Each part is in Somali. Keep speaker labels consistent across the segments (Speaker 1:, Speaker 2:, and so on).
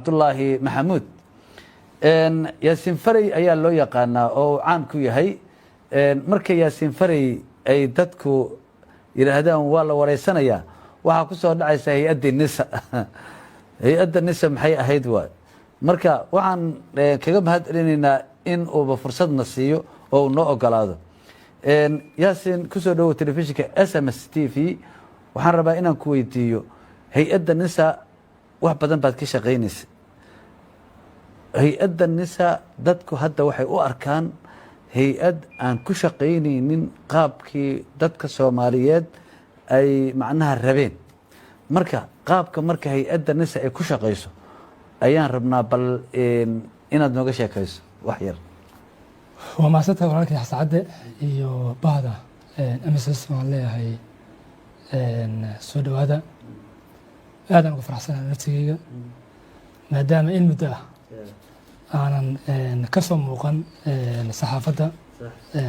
Speaker 1: Cabdulaahi Maxamuud Yaasiin Farey ayaa loo yaqaanaa oo uu caan ku yahay. Marka Yaasiin Farey ay dadku yidhaahdaan waa la wareysanayaa, waxaa ku soo dhacaysa hay-addii NISA. Hay-adda NISA maxay ahayd waay? Marka waxaan kaga mahad celinaynaa in uuba fursadna siiyo oo uu noo ogolaado. Yaasiin, kusoo dhowow telefishinka SMS TV. Waxaan rabaa inaan ku weydiiyo hay-adda NISA. Wax badan baad ka shaqaynaysa hay-adda NISA. Dadku hadda waxay u arkaan hay-ad aan ku shaqaynaynin qaabkii dadka Soomaaliyeed ay macnaha rabeen. Marka qaabka marka hay-adda NISA ay ku shaqayso ayaan rabnaa bal inaad nooga sheekayso wax yar.
Speaker 2: Waa mahadsantahay, walaalkay Xasacadde iyo bahda MSS. Waan leeyahay soo dhowaada. Aadaan uga faraxsanahay naftigeyga, maadaama in muddo ah aanan ka soo muuqan saxaafadda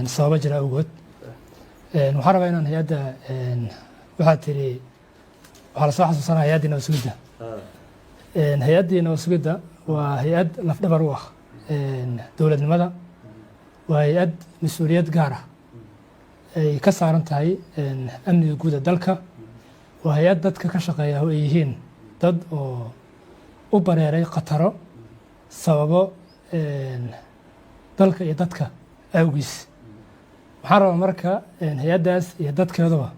Speaker 2: sababo jira awgood. Waxaan rabaa inaan hay-adda, waxaad tiri waxaa lasoo xasuusanaya hay-addii nabad sugidda. Hay-addii nabad sugidda waa hay-ad lafdhabar u ah dowladnimada, waa hay-ad mas-uuliyad gaar ah ay ka saaran tahay amniga guud ee dalka, waa hay-ad dadka ka shaqeeya oo ay yihiin dad oo u bareeray khataro sababo dalka iyo dadka awgiis. Waxaan rabaa marka hay-addaas iyo dadkeeduba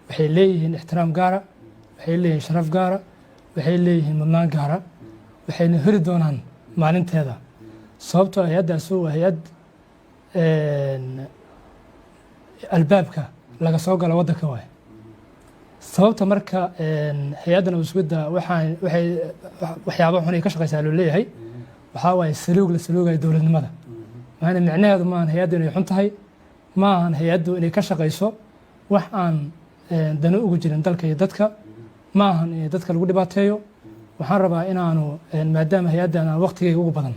Speaker 2: waxay leeyihiin ixtiraam gaara, waxay leeyihiin sharaf gaara, waxay leeyihiin mudnaan gaara, waxayna heli doonaan maalinteeda, sababtoo hay-addaasu waa hay-ad albaabka laga soo galo waddanka waay. Sababta marka hay-adda nabad sugidda waxaan waxay waxyaaba xun ay ka shaqeysaa loo leeyahay waxaa waaye saluug la saluugayo dowladnimada. Maana micnaheedu maahan hay-addu inay xun tahay, ma ahan hay-addu inay ka shaqeyso wax aan dano ugu jirin dalka iyo dadka, ma ahan in dadka lagu dhibaateeyo. Waxaan rabaa inaanu, maadaama hay-addan aan waqtigeyga ugu badan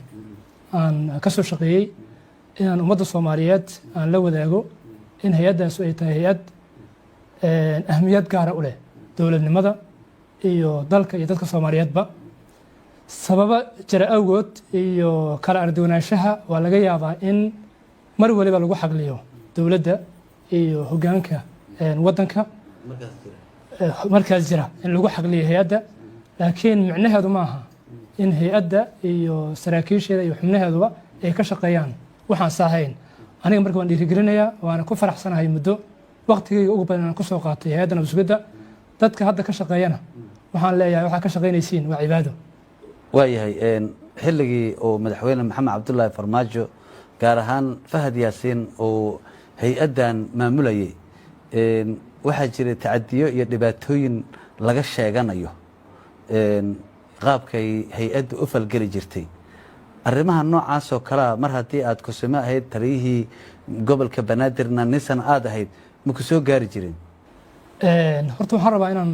Speaker 2: aan ka soo shaqeeyey, inaan ummadda Soomaaliyeed aan la wadaago in hay-addaasu ay tahay hay-ad ahmiyad gaara u leh dowladnimada iyo dalka iyo dadka Soomaaliyeedba. Sababo jira awgood iyo kala arduwanaanshaha waa laga yaabaa in mar waliba lagu xagliyo dowladda iyo hoggaanka waddanka markaas jira in lagu xagliyo hay-adda, laakiin micnaheedu ma aha in hay-adda iyo saraakiisheeda iyo xubnaheeduba ay ka shaqeeyaan waxaan saahayn. Aniga marka waan dhiirigelinayaa, waana ku faraxsanahay muddo waqtigeyga ugu badan aan kusoo qaatay hay-adda nabad sugidda. Dadka hadda ka shaqeeyana waxaan leeyahay, waxaa ka shaqaynaysiin waa cibaado.
Speaker 1: Waayahay, xilligii uu Madaxweyne Maxamed Cabdulaahi Farmaajo, gaar ahaan Fahad Yaasiin, uu hay-addan maamulayay, waxaa jiray tacadiyo iyo dhibaatooyin laga sheeganayo qaabkay hay-addu u falgeli jirtay. Arrimaha noocaas oo kalea, mar haddii aad kusimo ahayd taliyihii gobolka Banaadirna NISAna aada ahayd, ma ku soo gaari jireen?
Speaker 2: Horta waxaan rabaa inaan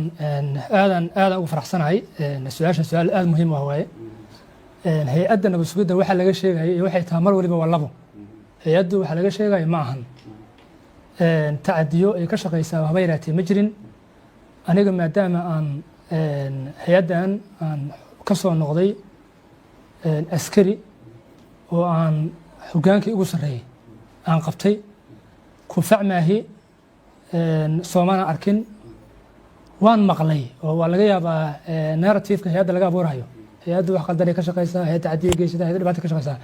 Speaker 2: aadan aadan ugu faraxsanahay su-aasha. Su-aal aada muhiim u ah waaye. Hay-adda nabad sugidda waxaa laga sheegaya iyo waxay tahay mar waliba waa labo. Hay-addu waxaa laga sheegaya ma ahan tacadiyo ay ka shaqeysaa, haba yaraatee ma jirin. Aniga maadaama aan hay-addan aan ka soo noqday askari oo aan hoggaankii ugu sarreeyey aan qabtay, kufac maahi, soomana arkin. Waan maqlay oo waa laga yaabaa narrativeka hay-adda laga abuurayo, hay-addu wax qaldanay ka shaqeysaa, hay-adda cadiya geysata, hay-adda dhibaata ka shaqeysaa,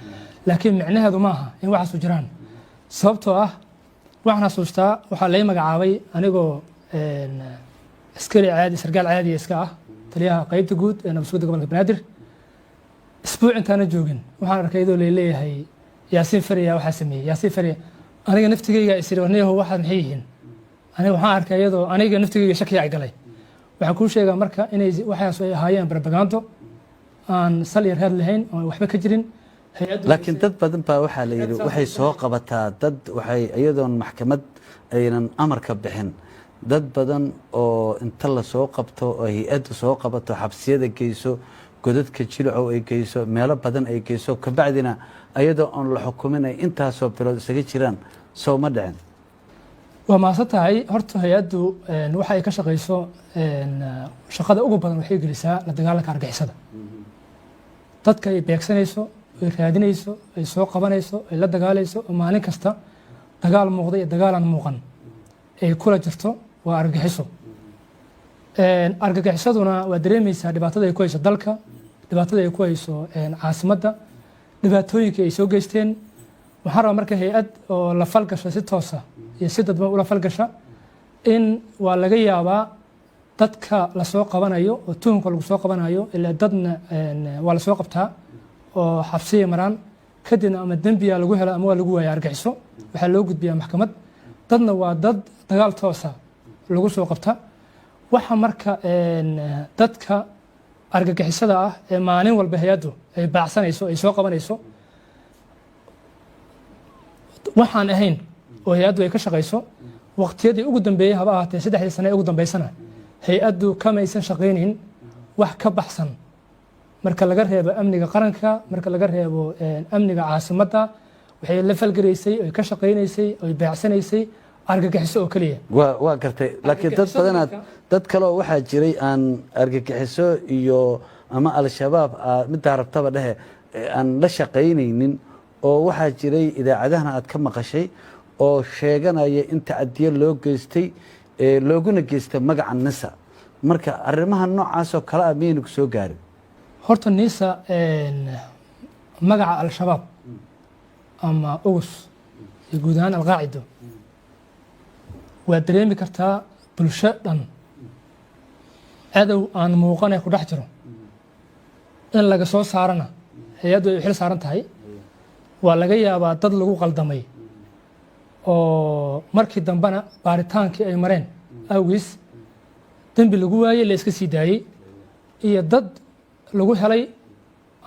Speaker 2: laakiin micnaheedu ma aha in waxaasu jiraan. Sababtoo ah waxaan xasuustaa waxaa lay magacaabay anigoo askari caadi, sarkaal caadiya iska ah, taliyaha qeybta guud ee nabad sugidda gobolka Banaadir. Isbuuc intaana joogin waxaan arkay iyadoo laleeyahay Yaasiin Fariya waxaa sameeyey Yaasiin Fariya. Aniga naftigeyga isiri, warniyahu, waxaad maxay yihiin? Aniga waxaan arkay iyadoo aniga naftigeyga shakiya ay galay. Waxaan kuu sheegaa marka inay waxaas ay ahaayeen propagando aan sal iyo raad lahayn oo waxba ka jirin.
Speaker 1: Laakiin dad badan baa waxaa la yidhi waxay soo qabataa dad, waxay iyadoon maxkamad aynan amarka bixin, dad badan oo inta la soo qabto oo hay-addu soo qabato, xabsiyada geyso, godadka Jilicow ay geyso, meelo badan ay geyso, kabacdina ayadoo oon la xukumin ay intaasoo bilood isaga jiraan. Soo ma dhicin?
Speaker 2: Waa mahadsan tahay. Horta hay-addu waxa ay ka shaqeyso, shaqada ugu badan waxay gelisaa la dagaalanka argixisada. Dadka ay beegsanayso, ay raadinayso, ay soo qabanayso, ay la dagaalayso, oo maalin kasta dagaal muuqda iyo dagaalaan muuqan ay kula jirto, waa argagixiso. Argagixisaduna waa dareemaysaa dhibaatada ay ku hayso dalka, dhibaatada ay ku hayso caasimadda, dhibaatooyinka ay soo geysteen. Waxaan rabaa marka hay-ad oo la falgasha si toosa iyo si dadban ula falgasha in waa laga yaabaa dadka lasoo qabanayo oo tuhunka lagu soo qabanayo, ilaa dadna waa lasoo qabtaa oo xabsiyay maraan, kadibna ama dembiya lagu helo ama waa lagu waaya argaxiso, waxaa loo gudbiyaa maxkamad. Dadna waa dad dagaal toosa lagu soo qabta. Waxa marka dadka argagixisada ah ee maalin walba hay-addu ay baacsanayso, ay soo qabanayso, waxaan ahayn oo hay-addu ay ka shaqayso waqtiyadii ugu dambeeyey, haba ahaatee 3dii sane ee ugu dambeysana, hay-addu kamaysan shaqaynin wax ka baxsan, marka laga reebo amniga qaranka, marka laga reebo amniga caasimadda. Waxay la falgaraysay, oy ka shaqaynaysay, oy baacsanaysay argagixiso oo keliya.
Speaker 1: Waa gartay, laakiin dad badanaad, dad kaleoo waxaa jiray aan argagixiso iyo ama Al-Shabaab middaa rabtaba dhehe aan la shaqaynaynin, oo waxaa jiray idaacadahana aad ka maqashay oo sheeganaya in tacadiyo loo geystay, looguna geystay magaca NISA. Marka arrimaha noocaasoo kale ah miyayna ku soo gaarin?
Speaker 2: Horta NISA magaca Al-Shabaab ama UGUS iyo guud ahaan Alqaacido, waad dareemi kartaa bulsho dhan cadow aan muuqanay ku dhex jiro in laga soo saarana hay-addu ay u xil saaran tahay. Waa laga yaabaa dad lagu qaldamay oo markii dambena baaritaankii ay mareen awgiis dembi lagu waayey, la iska sii daayey, iyo dad lagu helay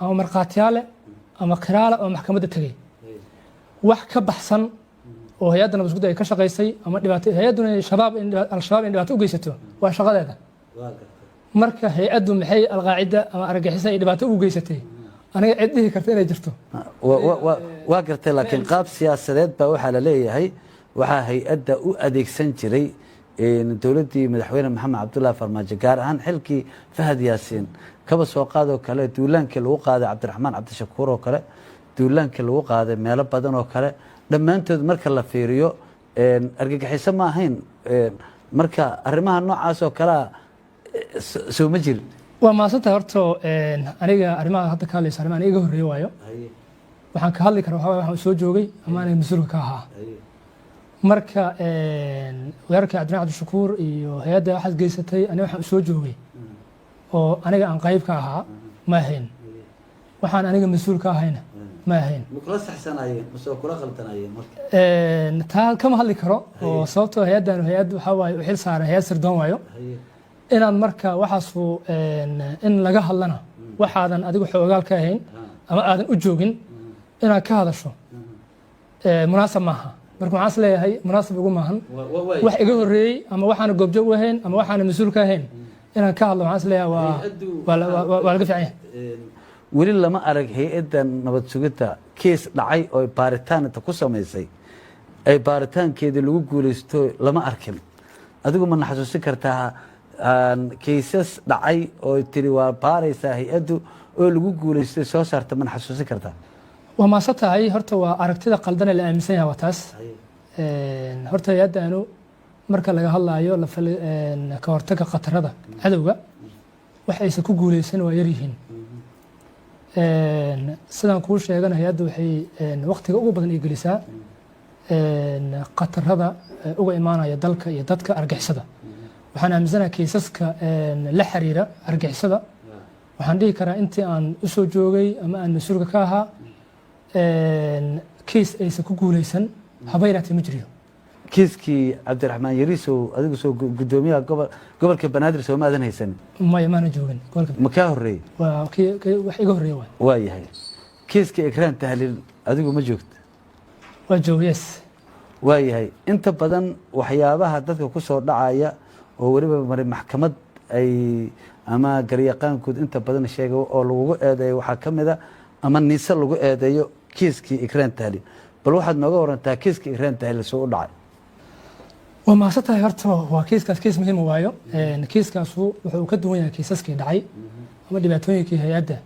Speaker 2: ama markhaatiyaale ama qiraale oo maxkamadda tegey. Wax ka baxsan oo hay-adda nabadgudda ay ka shaqaysay ama dhibaato hay-adduna shabaab, Al-Shabaab in dhibaato u geysato waa shaqadeeda. Marka hay-addu maxay Alqaacida ama argagixisa ay dhibaato ugu geysatay, aniga cid dhihi karta inay jirto.
Speaker 1: Waa gartay, laakiin qaab siyaasadeed baa waxaa la leeyahay waxaa hay-adda u adeegsan jiray dowladdii Madaxweyne Maxamed Cabdullahi Farmaajo, gaar ahaan xilkii Fahad Yaasiin. Kaba soo qaadoo kale duulaankii lagu qaaday Cabdiraxmaan Cabdishakuur oo kale, duulaankii lagu qaaday meelo badan oo kale, dhammaantood marka la fiiriyo argagixiso ma ahayn. Marka arrimaha noocaas oo kalea soo ma jirin?
Speaker 2: Waa mahadsantahay. Horto aniga arrimaha hadda ka hadlayso arrimaha aniga iga horreeye waayo. Waxaan ka hadli kara waxaa waye waxaan soo joogay ama aniga mas-uulka ka ahaa. Marka weerarkii Cabdiraxmaan Cabdishakuur iyo hay-adda waxaad geysatay, aniga waxaan soo joogay oo aniga aan qayb ka ahaa ma ahayn. Waxaan aniga mas-uul ka ahayna ma ahayn.
Speaker 1: Ma kula saxsanayeen mase waa kula qaldanayeen marka?
Speaker 2: Taa kama hadli karo, oo sababtoo hay-addan hay-ad waxaa waaye u xil saaran, hay-ad sirdoon waayo. Inaad marka waxaasu in laga hadlana, waxaadan adigu xoogaal ka ahayn ama aadan u joogin inaad ka hadasho munaasab maaha. Marka waxaan is leeyahay munaasab igu maahan wax iga horreeyey ama waxaana goobjoog u ahayn ama waxaana mas-uul ka ahayn inaan ka hadlo. Waxaan is leeyahay waa laga fiican yahay.
Speaker 1: Weli lama arag hay-adda nabad sugidda kiis dhacay oo baaritaan inta ku samaysay ay baaritaankeedii lagu guulaysto, lama arkin. Adigu ma na xasuusin kartaa kiisas dhacay oo tiri waa baaraysaa hay-addu oo lagu guulaystay soo saarta? Ma na xasuusin kartaa?
Speaker 2: Waa maasan tahay. Horta waa aragtida qaldane la aaminsan yahay, waa taas. Horta hay-addanu marka laga hadlaayo ka hortagga khatarada cadowga, wax aysan ku guuleysan waa yaryihiin. Sidaan kuu sheegana, hay-addu waxay waqtiga ugu badan ay gelisaa khatarada uga imaanaya dalka iyo dadka argixisada. Waxaan aaminsanahay kiisaska la xiriira argixisada, waxaan dhihi karaa intii aan usoo joogay ama aan mas-uulka ka ahaa, kiis aysan ku guuleysan haba yaraatee ma jiriyo.
Speaker 1: Kiiskii Cabdiraxmaan Yariisow, adigu soo guddoomiyaha gobolka Banaadir sooma aadan haysanin?
Speaker 2: Maya, maana joogin gobolka.
Speaker 1: Ma kaa horreeyey?
Speaker 2: Waa kii wax iga horreeya waay.
Speaker 1: Waa yahay. Kiiska Ikraan Tahliil adigu ma joogto?
Speaker 2: Waa joog, yes.
Speaker 1: Waa yahay. Inta badan waxyaabaha dadka ku soo dhacaya oo weliba maray maxkamad ay ama garyaqaankood inta badan sheega oo lagugu eedeeyo waxaa ka mid a ama NISA lagu eedeeyo kiiskii Ikraan Tahliil. Bal waxaad nooga warantaa kiiskii Ikraan Tahliil soo u dhacay.
Speaker 2: Waa mahadsan tahay. Horta waa kiiskaas kiis muhiima waayo. Kiiskaasu wuxuu ka duwan yahay kiisaskii dhacay ama dhibaatooyinkii hay-adda.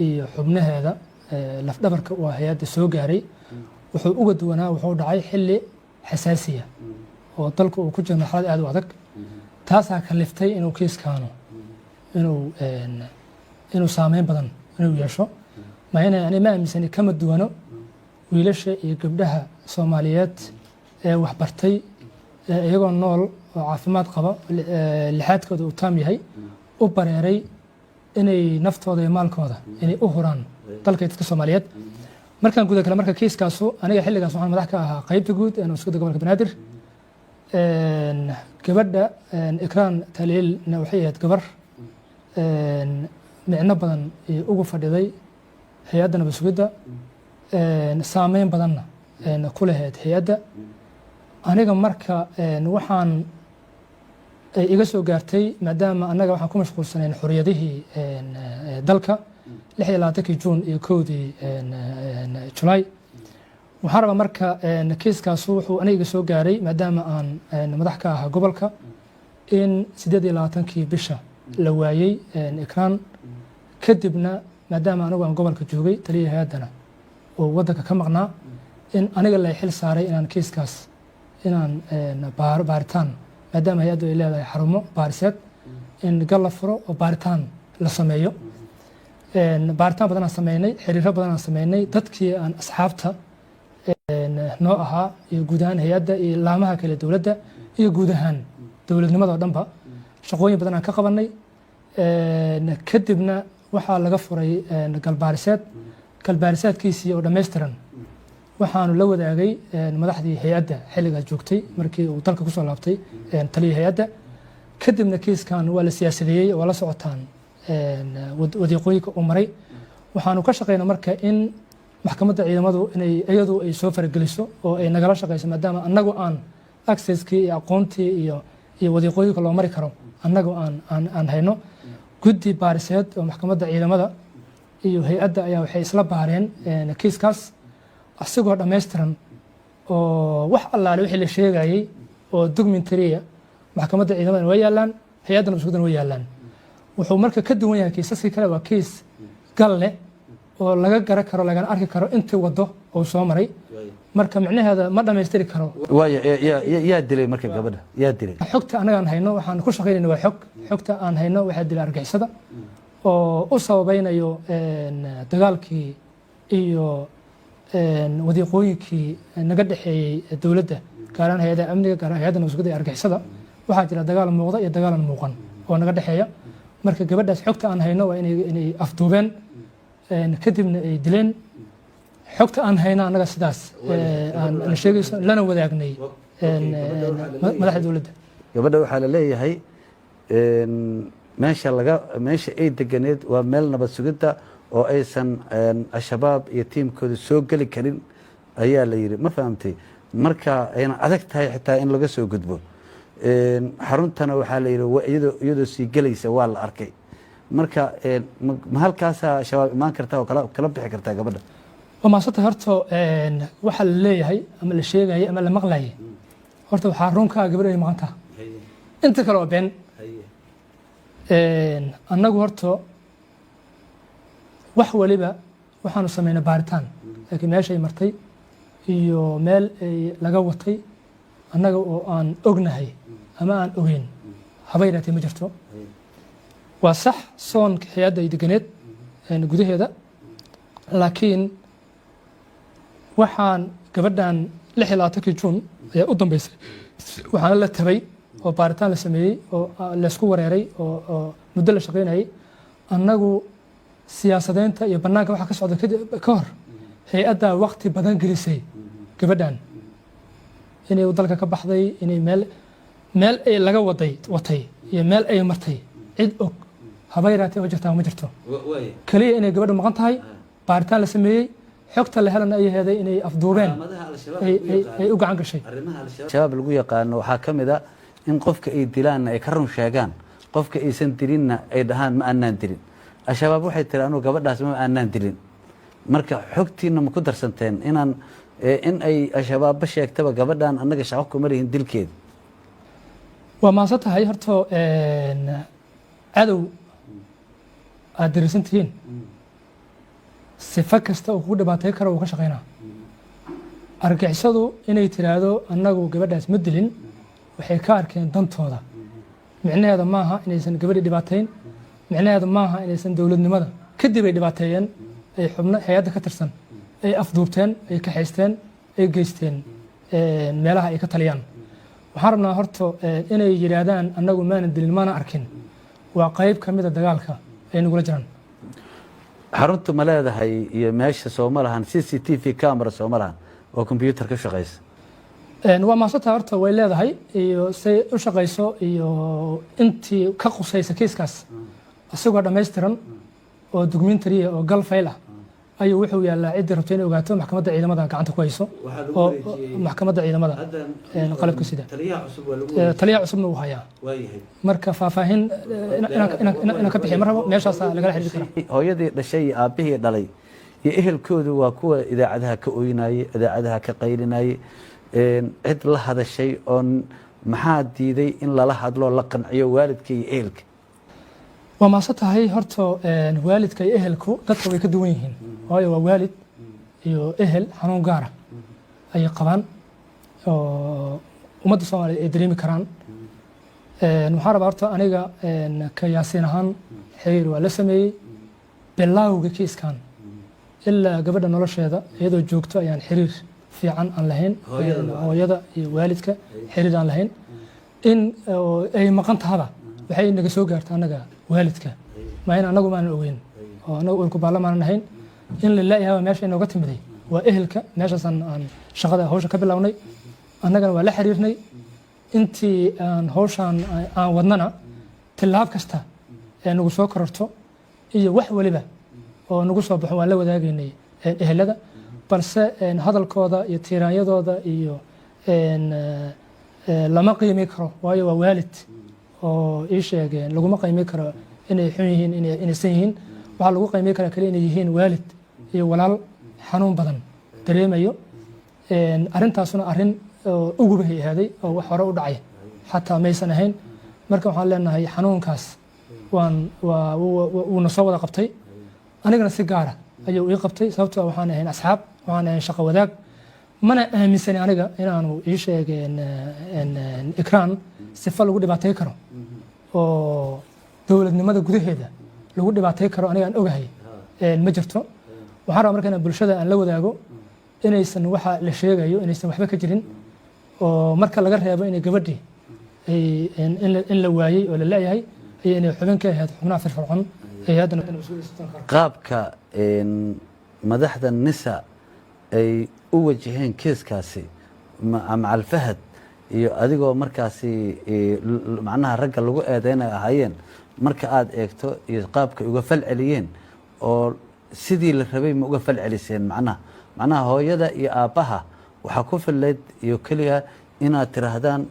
Speaker 2: iyo xubnaheeda lafdhabarka u ah hay-adda soo gaaray wuxuu uga duwanaa, wuxuu dhacay xilli xasaasiya oo dalku uu ku jiro marxalad aad u adag. Taasaa kaliftay inuu kiiskaanu inuu saameyn badan inuu yeesho. Maina ani ma aaminsani, kama duwano wiilasha iyo gabdhaha Soomaaliyeed ee waxbartay ee iyagoo nool oo caafimaad qaba, lixaadkooda uu taam yahay, u bareeray inay naftooda iyo maalkooda inay u huraan dalka iyo dadka Soomaaliyeed. Markaan guda kale marka kiiskaasu, aniga xilligaas waxaan madax ka ahaa qaybta guud ee nabad gobolka Banaadir. Gabadha Ikraan Taliilna waxay ahayd gabar micno badan iyo ugu fadhiday hay-adda nabad sugidda, saameyn badanna ku lahayd hay-adda. Aniga marka waxaan ay iga soo gaartay, maadaama annaga waxaan ku mashquulsanayn xoriyadihii dalka 26-kii Juun iyo 1-dii Julaay. Waxaan rabaa marka kiiskaasu wuxuu aniga iga soo gaaray, maadaama aan madax ka ahaa gobolka, in 28-kii bisha la waayey Ikraan. Kadibna maadaama anigu aan gobolka joogay, taliya hay-addana oo waddanka ka maqnaa, in aniga la xil saaray inaan kiiskaas inaan baaritaan, maadaama hay-addu ay leedahay xarumo baariseed, in gal la furo oo baaritaan la sameeyo. Baaritaan badan aan sameynay, xiriiro badan aan sameynay, dadkii aan asxaabta noo ahaa iyo guud ahaan hay-adda iyo laamaha kale dowladda iyo guud ahaan dowladnimada oo dhanba shaqooyin badan aan ka qabanay. Kadibna waxaa laga furay galbaariseed. Galbaariseedkiisii oo dhammaystiran waxaanu la wadaagay madaxdii hay-adda xilligaas joogtay markii uu dalka kusoo laabtay taliya hay-adda. Kadibna kiiskan waa la siyaasadeeyey, waa la socotaan wadiiqooyinka uu maray. Waxaanu ka shaqeynaa marka in maxkamadda ciidamadu inay iyadu ay soo farageliso oo ay nagala shaqeyso, maadaama annagu aan accesskii iyo aqoontii iyo wadiiqooyinka loo mari karo annagu aan hayno. Guddi baariseed oo maxkamadda ciidamada iyo hay-adda ayaa waxay isla baareen kiiskaas asigoo dhammaystiran oo wax allaale wixii la sheegayey oo documentary maxkamadda ciidamadana waa yaalaan, hay-adda nabad way yaalaan. Wuxuu marka ka duwan yahay kiisaskii kale, waa kiis gal leh oo laga garan karo, lagana arki karo intii waddo uu soo maray. Marka micnaheeda ma dhammaystiri karo.
Speaker 1: Waaya, yaa dilay marka gabadha? Yaa dilay?
Speaker 2: Xogta anagaan hayno, waxaan ku shaqaynayna waa xog. Xogta aan hayno waxaa dilay argixisada oo u sababaynayo dagaalkii iyo wadiiqooyinkii naga dhexeeyey dowladda, gaar ahaan hay-adaha amniga, gaar ahaan hay-adda nabad iyo argixisada. Waxaa jira dagaal muuqda iyo dagaalan muuqan oo naga dhexeeya. Marka gabadhaas xogta aan hayno waa inay afduubeen, kadibna ay dileen. Xogta aan hayno annaga sidaas aan sheegayso, lana wadaagnay madaxda dowladda.
Speaker 1: Gabadha waxaa la leeyahay meesha laga meesha ay deganeed waa meel nabad sugidda oo aysan Al-Shabaab iyo tiimkooda soo geli karin ayaa la yidhi. Ma fahamtay? Marka ayna adag tahay xitaa in laga soo gudbo xaruntana, waxaa la yidhi iyadoo sii gelaysa waa la arkay. Marka ma halkaasaa Shabaab imaan kartaa oo kala bixi kartaa gabadha?
Speaker 2: Waa maasanta. Horta waxaa la leeyahay ama la sheegayay ama la maqlayay, horta waxaa runkaa gabadh ay maqan taha, inta kale waa been. Annagu horta wax waliba waxaanu sameynay baaritaan, laakiin meeshay martay iyo meel ay laga watay annaga oo aan ognahay ama aan ogeyn haba yaraatee ma jirto. Waa sax, soonka hay-adda ay deganeed gudaheeda, laakiin waxaan gabadhan 26-kii Juun ayaa u dambeysay. Waxaana la tabay oo baaritaan la sameeyey oo laysku wareeray oo muddo la shaqaynayay. Annagu siyaasadeynta iyo bannaanka waxa ka socda ka hor, hay-addaa waqti badan gelisay gabadhan inay dalka ka baxday, inay meel ay laga waday watay iyo meel ay martay cid og haba yaraatee oo jirtaa ma jirto. Keliya inay gabadhu maqan tahay, baaritaan la sameeyey, xogta la helana ay heeday inay afduubeen, ay u gacan gashay.
Speaker 1: Shabaab lagu yaqaano waxaa ka mid a in qofka ay dilaanna ay ka run sheegaan, qofka aysan dilinna ay dhahaan ma aanaan dilin. Al-Shabaab waxay tiri anugu gabadhaas ma aanaan dilin. Marka xogtiina ma ku darsanteen inaan in ay Al-Shabaabba sheegtaba gabadhan annaga shaqo kuma lihin dilkeeda?
Speaker 2: Waa mahadsan tahay. Horta cadow aad dirisan tihiin. Sifo kasta uu kugu dhibaatay karo wuu ka shaqeynaa. Argixisadu inay tiraahdo annagu gabadhaas ma dilin, waxay ka arkeen dantooda. Micnaheeda maaha inaysan gabadhii dhibaatayn, micnaheeda maaha inaysan dowladnimada. Kadib ay dhibaateeyeen, ay xubno hay-adda ka tirsan ay afduubteen, ay kaxaysteen, ay geysteen meelaha ay ka taliyaan. Waxaan rabnaa horta inay yidhaahdaan annagu maana dilin, maana arkin, waa qayb ka mida dagaalka ay nagula jiraan.
Speaker 1: Xaruntu ma leedahay iyo meesha sooma lahan CCTV camera? Sooma lahan oo computer ka shaqeysa?
Speaker 2: Waa maasanta. Horta way leedahay, iyo say u shaqayso iyo intii ka qusaysa kiiskaas isagoo dhammaystiran oo documentary ah oo gal fayl ah ayuu wuxuu yaallaa. Ciddii rabto inay ogaato, maxkamadda ciidamada gacanta ku hayso oo maxkamadda ciidamada qalabka sida taliyaha cusubna uu hayaa. Marka faahfaahin inaan ka bixiyo ma rabo, meeshaasaa lagala xiriiri karaa.
Speaker 1: Hooyadii dhashay iyo aabbihii dhalay iyo ehelkoodu waa kuwa idaacadaha ka oynayey, idaacadaha ka qaylinayey. Cid la hadashay oon maxaa diiday in lala hadlo, la qanciyo waalidka iyo ehelka?
Speaker 2: Waa maasan tahay. Horta waalidka iyo ehelku dadka way ka duwan yihiin, waayo waa waalid iyo ehel xanuun gaara ayay qabaan oo ummadda Soomaaliyeed ay dareemi karaan. Waxaan rabaa horta aniga ka Yaasiin ahaan xiriir waa la sameeyey bilaawga kiiskan ilaa gabadha nolosheeda iyadoo joogto ayaan xiriir fiican aan lahayn, hooyada iyo waalidka xiriir aan lahayn. In ay maqan tahaba waxay naga soo gaarta annaga waalidka, maa in annagu maanan ogeyn oo annagu urku baarlamaanan ahayn. In la laayahay meesha inooga timiday waa ehelka. Meeshaasaan aan shaqada hawsha ka bilownay, annagana waa la xiriirnay. Intii aan hawshaan aan wadnana, tillaab kasta ee nagu soo kororto iyo wax waliba oo nagu soo baxo waan la wadaagaynay ehelada. Balse hadalkooda iyo tiiraanyadooda iyo lama qiimi karo, waayo waa waalid oo ii sheegeen. Laguma qiimi karo inay xun yihiin, inaysan yihiin. Waxaa lagu qiimi karaa kaliya inay yihiin waalid iyo walaal xanuun badan dareemayo. Arrintaasuna arrin ugubahay ahaaday oo wax hore u dhacay xataa maysan ahayn. Marka waxaan leenahay xanuunkaas waan waa wuuna soo wada qabtay, anigana si gaara ayuu ii qabtay, sababtoo waxaan ahayn asxaab, waxaan ahayn shaqo wadaag. Mana aaminsani aniga inaanu ii sheegeen Ikraan sifa lagu dhibaatay karo oo dowladnimada gudaheeda lagu dhibaatay karo. Aniga aan ogahay ma jirto. Waxaan rabaa marka inaan bulshada aan la wadaago inaysan waxa la sheegayo inaysan waxba ka jirin, oo marka laga reebo inay gabadhii in la waayey oo la leeyahay iyo inay xubin ka ahayd xubnaha firfircoon ay haddana.
Speaker 1: Qaabka madaxda NISA ay u wajaheen kiiskaasi, Macal Fahad iyo adigoo markaasi macnaha ragga lagu eedeynay ahaayeen, marka aada eegto iyo qaabka uga fal celiyeen oo sidii la rabay ma uga fal celiseen? Macnaha hooyada iyo aabbaha waxaa ku fillayd iyo keliya inaad tiraahdaan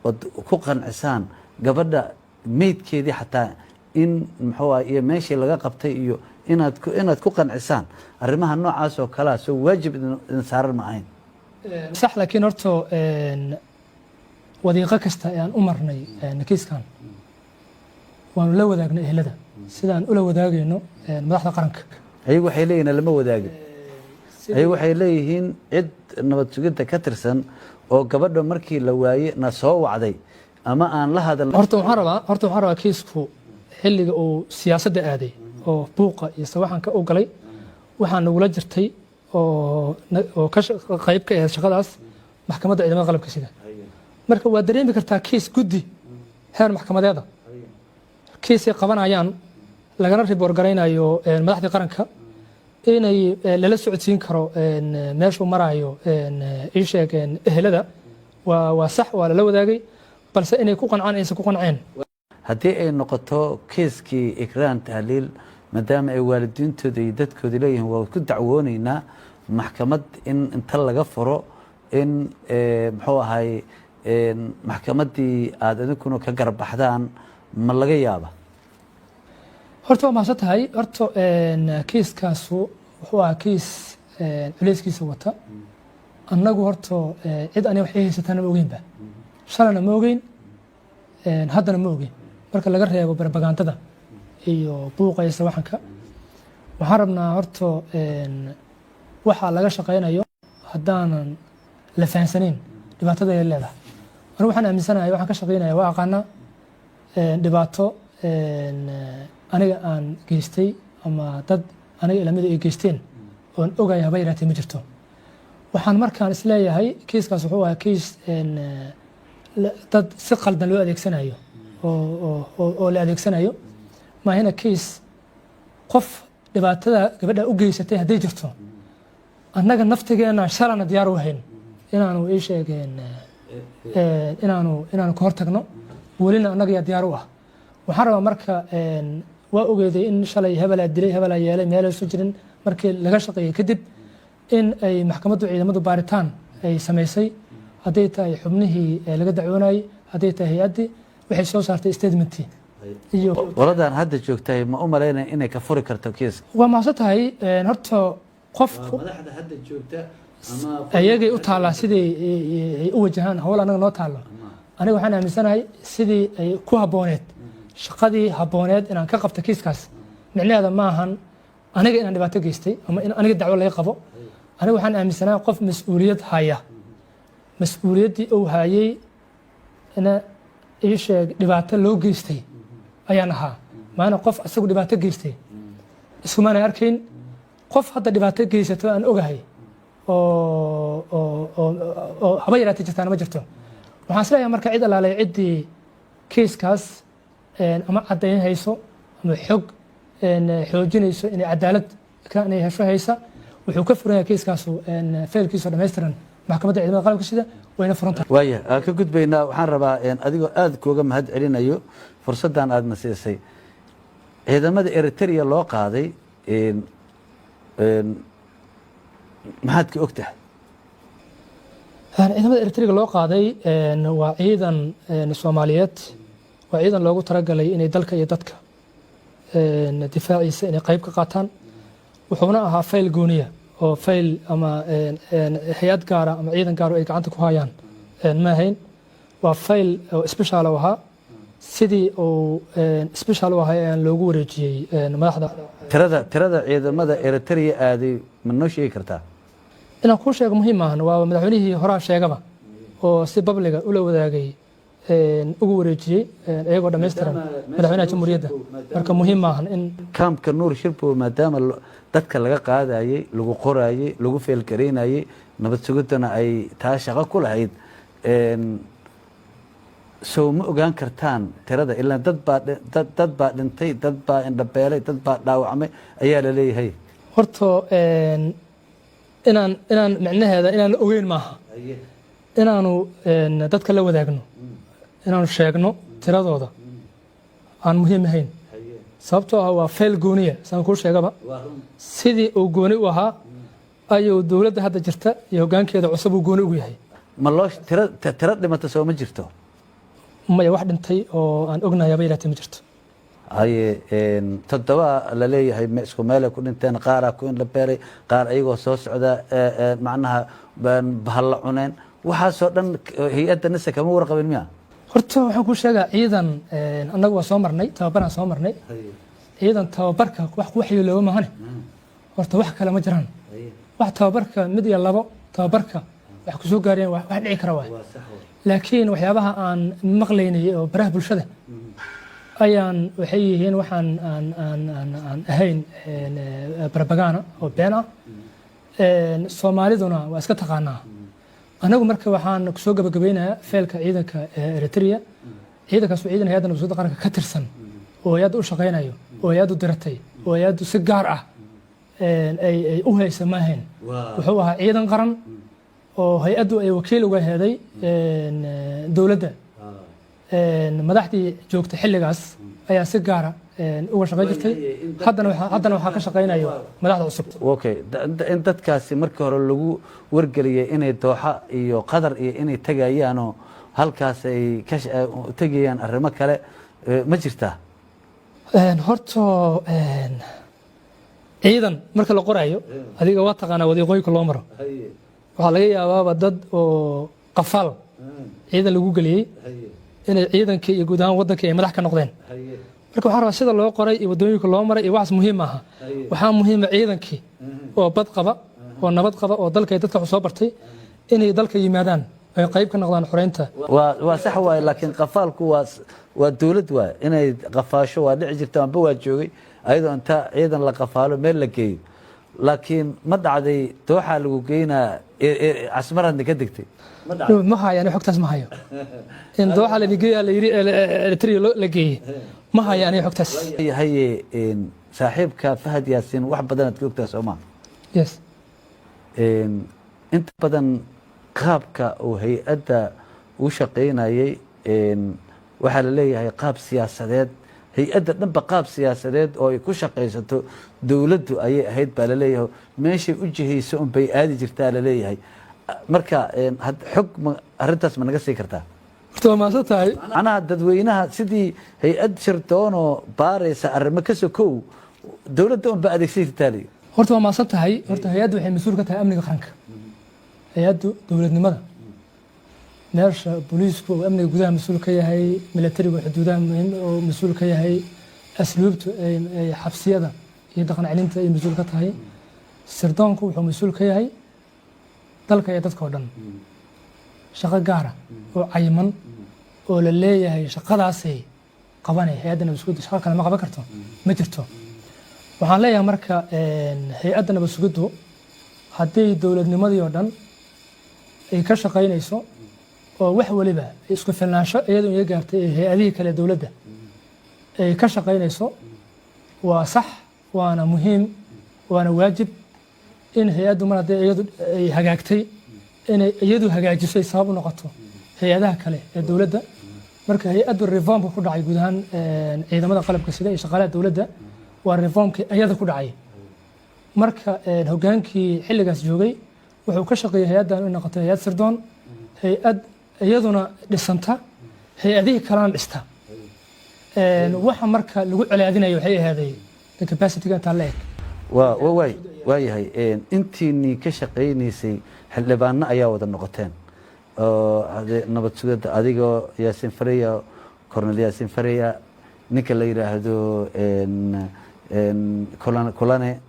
Speaker 1: ood ku qancisaan gabadha meydkeedii xataa in muxuu ah iyo meeshii laga qabtay iyo inaad ku qancisaan. Arrimaha noocaas oo kalea soo waajib idin saaran ma ahayn?
Speaker 2: Sax, laakiin horta wadiiqo kasta ee aan u marnay kiiskan waanu la wadaagnay ehelada sidaan ula wadaagayno madaxda qaranka.
Speaker 1: Ayagu waxay leeyihin lama wadaagin. Ayagu waxay leeyihiin cid nabad sugidda ka tirsan oo gabadha markii la waaye na soo wacday ama aan la hadal.
Speaker 2: Horta waxaan rabaa kiisku xilliga uu siyaasadda aaday oo buuqa iyo sawaxanka u galay, waxaa nagula jirtay oo ka qayb ka ahayd shaqadaas maxkamadda ciidamada qalabka sida. Marka waa dareemi kartaa kiis guddi heer maxkamadeeda kiisay qabanayaan, lagana report garaynayo madaxdii qaranka, inay lala socodsiin karo meeshuu maraayo. Ii sheeg, ehelada waa sax, waa lala wadaagay, balse inay ku qancaan, aysan ku qanceen.
Speaker 1: Haddii ay noqoto kiiskii Ikraan Tahliil, maadaama ay waalidiintooda iyo dadkooda leeyihiin waa ku dacwooneynaa, maxkamad in inta laga furo in muxuu ahay maxkamaddii aada idinkuna ka garbaxdaan, ma laga yaaba?
Speaker 2: Horta waa mahadsan tahay. Horta kiiskaasu wuxuu ahaa kiis culeyskiisa wata. Annagu horta cid aniga waxay haysataana ma ogeynba, shalana ma ogeyn, haddana ma ogeyn, marka laga reebo propagandada iyo buuqa iyo sawaxanka. Waxaan rabnaa horta waxaa laga shaqaynayo haddaanan la fahansanayn dhibaatada ay leedahay. Anigu waxaan aaminsanahay, waxaan ka shaqaynaya waa aqaanaa. Dhibaato aniga aan geystay ama dad aniga ilamida ay geysteen oon ogaya haba yaraatee ma jirto. Waxaan markaan isleeyahay kiiskaas wuxuu ahaa kiis dad si qaldan loo adeegsanayo oo la adeegsanayo maahina. Kiis qof dhibaatada gabadha u geysatay hadday jirto, annaga naftigeena shalana diyaar u ahayn inaanu ii sheegeen inaanu ka hortagno, welina annaga yaa diyaar u ah. Waxaan rabaa marka, waa ogeeday in shalay hebelaa dilay, hebelaa yeelay, meelaysu jirin. Markii laga shaqeeyey kadib in ay maxkamaddu ciidamadu baaritaan ay samaysay, hadday tahay xubnihii laga dacwoonayey, hadday tahay hay-addii, waxay soo saartay statementii iyo
Speaker 1: Qoladan hadda joogtahay ma u malaynaya inay ka furi karto kiiska?
Speaker 2: Waa mahadsan tahay. Horta qofku
Speaker 1: Madaxda hadda joogta ama
Speaker 2: ayagay u taallaa sidii ay u wajahaan hawl annaga noo taallo. Aniga waxaan aaminsanahay sidii ay ku habbooneed, shaqadii habbooneed inaan ka qabto kiiskaas. Micnaheeda ma ahan aniga inaan dhibaato geystay ama in aniga dacwo laga qabo. Aniga waxaan aaminsanahay qof mas-uuliyad haya, mas-uuliyaddii uu hayay ina ii sheeg dhibaato loo geystay ayaan ahaa, maana qof isagu dhibaato geystay iskumaana arkayn. Qof hadda dhibaato geysato aan ogahay oo haba yaraatee jirtaana ma jirto. Waxaan isleeyahay marka cid alaalay ciddii kiiskaas ama caddayn hayso ama xog xoojinayso inay cadaalad inay hesho haysa, wuxuu ka furan yahay kiiskaasu faylkiisu dhammaystiran maxkamadda ciidamada qalabka sida, wayna furan tahay.
Speaker 1: Waaya, aan ka gudbaynaa. Waxaan rabaa, adigoo aada kuuga mahad celinayo fursaddan aadna siisay, ciidamada Eritrea loo qaaday maxaad ka og tahay?
Speaker 2: Ciidamada Eritriga loo qaaday waa ciidan Soomaaliyeed, waa ciidan loogu talagalay inay dalka iyo dadka difaaciisa inay qayb ka qaataan. Wuxuuna ahaa fayl gooniya oo fayl ama hay-ad gaara ama ciidan gaaro ay gacanta ku hayaan ma ahayn. Waa fayl oo special u ahaa. Sidii uu special u ahaa ayaan loogu wareejiyey madaxda.
Speaker 1: Tirada ciidamada Eritrea aaday ma noo sheegi kartaa?
Speaker 2: Inaan kuu sheego muhiim maahan. Waa madaxweynihii horaa sheegaba oo si public-ga ula wadaagay, ugu wareejiyey iyagoo dhammaystiran madaxweynaha jamhuuriyadda. Marka muhiim maahan in
Speaker 1: Kaamka Nuur Shirbo, maadaama dadka laga qaadayey, lagu qorayey, lagu feelgaraynayey, nabad sugiddana ay taa shaqo ku lahayd, sow ma ogaan kartaan tirada? Ilaa dad baa dhintay, dad baa indhabeelay, dad baa dhaawacmay ayaa la leeyahay.
Speaker 2: Horta inaan micnaheeda inaan ogeyn maaha. Inaanu dadka la wadaagno, inaanu sheegno tiradooda aan muhiim ahayn, sababtoo ah waa fayl gooniya. Saan kuu sheegaba, sidii uu gooni u ahaa ayuu dowladda hadda jirta iyo hoggaankeeda cusub uu gooni ugu yahay.
Speaker 1: Ma loo tira tiro dhimata soo ma jirto?
Speaker 2: Maya, wax dhintay oo aan ognahay haba yaraatee ma jirto.
Speaker 1: Haye, toddoba la leeyahay isku meelay ku dhinteen, qaaraa ku indhabeelay, qaar ayagoo soo socda macnaha bahalla cuneen. Waxaasoo dhan hay-adda NISA kama warqabin miya?
Speaker 2: Horta waxaan kuu sheegaa, ciidan annagu waa soo marnay, tababaraan soo marnay. Ciidan tababarka wax ku waxyeelooba mahane, horta wax kale ma jiraan. Wax tababarka mid iyo labo tababarka wax kusoo gaareen wax dhici kara waay, laakiin waxyaabaha aan maqlaynay oo baraha bulshada ayaan waxay yihiin waxaan aan ahayn propaganda oo been ah. Soomaaliduna waa iska taqaanaa. Anagu marka waxaan kusoo gabagabeynayaa feelka ciidanka Eritrea. Ciidankaas waa ciidan hay-adda nabadgelyada qaranka ka tirsan oo hay-adda u shaqaynayo oo hay-addu diratay oo hay-addu si gaar ah ay u haysa ma ahayn. Wuxuu ahaa ciidan qaran oo hay-addu ay wakiil uga heeday dowladda. Madaxdii joogta xilligaas ayaa si gaara uga shaqayn jirtay. Haddana waxaa ka shaqaynayo madaxda cusub.
Speaker 1: Okay, in dadkaasi markii hore lagu wargeliyay inay Dooxa iyo Qatar iyo inay tegayaanoo halkaas ay ka tegayaan arrimo kale, ma jirtaa?
Speaker 2: Horta ciidan marka la qorayo, adiga waa taqaanaa wadiiqooyinka loo maro. Waxaa laga yaabaaba dad oo qafaal ciidan lagu geliyey inay ciidankii iyo guud ahaan waddankii ay madax ka noqdeen. Marka waxaan rabaa sida loo qoray iyo waddooyinka loo maray iyo waxaas muhiim maaha. Waxaa muhiima ciidankii oo bad qaba oo nabad qaba oo dalka iyo dadka wax soo bartay inay dalka yimaadaan, ay qayb ka noqdaan xoreynta.
Speaker 1: Waa sax waaye, laakiin qafaalku waa dowlad waay inay qafaasho waa dhici jirta, amba waa joogay ayadoo inta ciidan la qafaalo meel la geeyo, laakiin ma dhacday dooxaa lagu geynaa, Casmaraadna ka degtay?
Speaker 2: Ma hayo ani xogtaas, ma hayo in dooxa la geeya la yiri, Eritrea la geeyey, ma hayo aniga xogtaas.
Speaker 1: Haye, saaxiibka Fahad Yaasiin wax badanaad ka ogtaha, soo maa?
Speaker 2: Yes.
Speaker 1: Inta badan qaabka uu hay-adda u shaqaynayay waxaa la leeyahay qaab siyaasadeed, hay-adda dhanba qaab siyaasadeed oo ay ku shaqaysato dowladdu ayay ahayd baa laleeyahay, meeshay u jihayso un bay aadi jirtaa laleeyahay. Marka xog ma arrintaas ma naga sii kartaa?
Speaker 2: Horta waa mahadsan tahay.
Speaker 1: Macnaha dadweynaha sidii hay-ad sirdoonoo baaraysa arrimo ka sokow dowladda un ba adeegsan jirtaa layi.
Speaker 2: Horta waa mahadsan tahay. Horta hay-addu waxay mas-uul ka tahay amniga qaranka, hay-addu dowladnimada. Meesha booliisku uu amniga gudaha mas-uul ka yahay, militarigu xuduudaha muhiim oo mas-uul ka yahay, asluubtu ay xabsiyada iyo dhaqan celinta ay mas-uul ka tahay, sirdoonku wuxuu mas-uul ka yahay dalka iyo dadka oo dhan. Shaqo gaara oo cayiman oo la leeyahay shaqadaasay qabanay hay-adda nabad sugiddu, shaqo kale ma qaban karto, ma jirto. Waxaan leeyahay marka hay-adda nabad sugiddu haddii dowladnimadii oo dhan ay ka shaqaynayso oo wax waliba isku filnaansho iyadu iga gaartay ee hay-adihii kale dowladda ay ka shaqaynayso, waa sax, waana muhiim, waana waajib in hay-addu mar haddii iyadu ay hagaagtay inay iyadu hagaajiso, ay sabab u noqoto hay-adaha kale ee dowladda. Marka hay-addu reformka ku dhacay guud ahaan ciidamada qalabka sida iyo shaqaalaha dowladda waa reformkii iyada ku dhacay. Marka hogaankii xilligaas joogay wuxuu ka shaqeeyey hay-addan inay noqoto hay-ad sirdoon, hay-ad iyaduna dhisanta, hay-adihii kalena dhista. Waxa marka lagu colaadinayo waxay ahaaday capacity-ga intaa la eg.
Speaker 1: Waa waay, waayahay. Intiinii ka shaqaynaysay xildhibaano ayaa wada noqoteen oo nabad sugidda, adigoo Yaasiin Fareya, Cornel Yaasiin Fareya, ninka la yidhaahdo Kulane,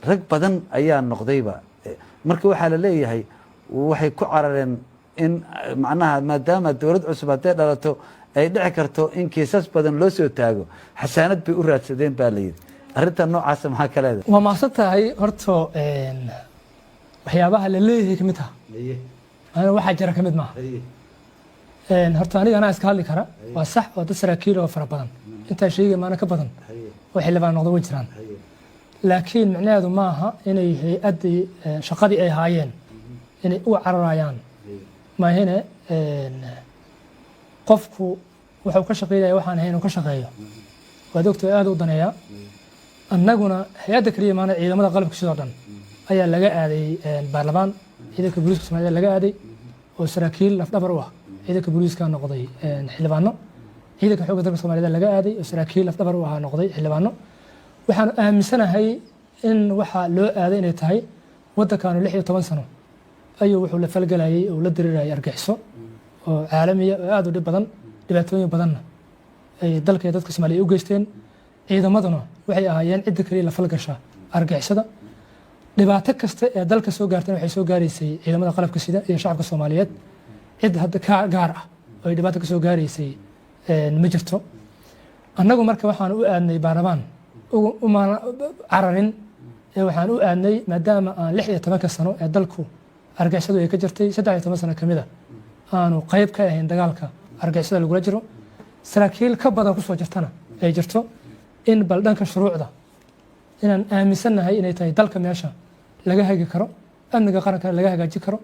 Speaker 1: rag badan ayaa noqdayba. Marka waxaa la leeyahay waxay ku carareen in macnaha maadaama dowlad cusub hadday dhalato ay dhici karto in kiisas badan loo soo taago, xasaanad bay u raadsadeen baa la yidhi. Arrinta noocaasa maxaa ka leedahay?
Speaker 2: Waa mahadsan tahay. Horta waxyaabaha la leeyahay kamid taha, aniga waxaa jira kamid maaha. Horta aniga anaa iska hadli kara, waa sax oo dad saraakiil oo fara badan intaa sheegay maana ka badan oo xildhibaan noqdo way jiraan, laakiin micnaheedu maaha inay hay-addii shaqadii ay haayeen inay u cararayaan maahine. Qofku wuxuu ka shaqeynaya waxaan ahayn inuu ka shaqeeyo waad ogtahay, aad u daneeyaa. Annaguna hay-adda keliya maana, ciidamada qalabka sidoo dhan ayaa laga aaday baarlamaan, ciidanka booliiska Soomaalida laga aaday oo saraakiil lafdhabar u ah ciidanka booliiska noqday xildhibaano, ciidanka xoogga dalka Soomaalida laga aaday oo saraakiil lafdhabar u ahaa noqday xildhibaano. Waxaanu aaminsanahay in waxaa loo aaday inay tahay waddankaanu 16 sano ayuu wuxuu la falgelayay oo la dirirayay argaxiso oo caalamiya oo aad u dhib badan, dhibaatooyin badanna ay dalka iyo dadka Soomaaliya u geysteen. Ciidamaduna waxay ahaayeen cidda kaliya la falgasha argixisada. Dhibaato kasta ee dalka soo gaartana waxay soo gaaraysay ciidamada qalabka sida iyo shacabka Soomaaliyeed. Cid hadda ka gaar ah oo ay dhibaato ka soo gaaraysay ma jirto. Annagu marka waxaan u aadnay baarlamaan uma cararin ee waxaan u aadnay maadaama aan 16-ka sano ee dalku argixisadu ay ka jirtay 13 sano kamid a aanu qayb ka ahayn dagaalka argixisada lagula jiro, saraakiil ka badan kusoo jirtana ay jirto, in bal dhanka shuruucda inaan aaminsannahay inay tahay dalka meesha laga hagi karo, amniga qaranka laga hagaajin karo,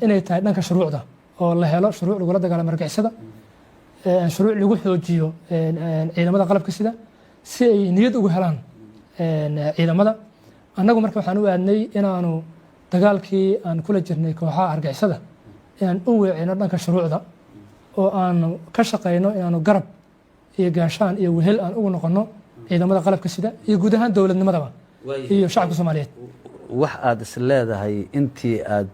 Speaker 2: inay tahay dhanka shuruucda oo la helo shuruuc lagula dagaalamo argixisada, shuruuc lagu xoojiyo ciidamada qalabka sida si ay niyad ugu helaan ciidamada. Annagu marka waxaan u aadnay inaanu dagaalkii aan kula jirnay kooxaha argixisada inaan u weecino dhanka shuruucda oo aanu ka shaqayno inaanu garab iyo gaashaan iyo wehel aan ugu noqono ciidamada qalabka sida iyo guud ahaan dowladnimadaba iyo shacabka Soomaaliyeed.
Speaker 1: Wax aada is leedahay intii aad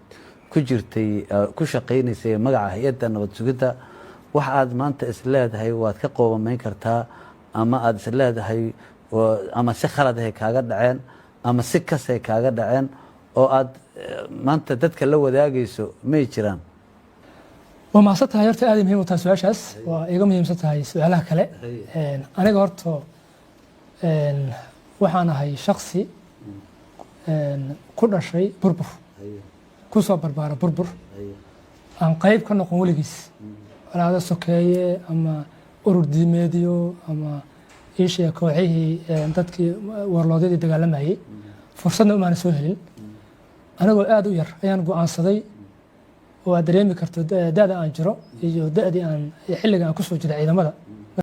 Speaker 1: ku jirtay, ku shaqaynaysay magaca hay-adda nabad sugidda Wax aad maanta is leedahay waad ka qoobamayn kartaa, ama aad is leedahay ama si khaladahay kaaga dhaceen ama si kasay kaaga dhaceen oo aad maanta dadka la wadaagayso, may jiraan?
Speaker 2: Waa mahadsan tahay. Horta aad ay muhiim u tahay su-aashaas, waa iga muhiimsan tahay su-aalaha kale. Aniga horta waxaan ahay shaksi ku dhashay burbur, ku soo barbaara burbur, aan qayb ka noqon weligiis colaado sokeeye ama urur diimeedyo ama iishee kooxihii dadkii warloodyadii dagaalamayay. Fursadna umaana soo helin. Anigoo aada u yar ayaan go-aansaday, oo aad dareemi karto da-da aan jiro iyo da-dii aan xilliga aan kusoo jiray ciidamada.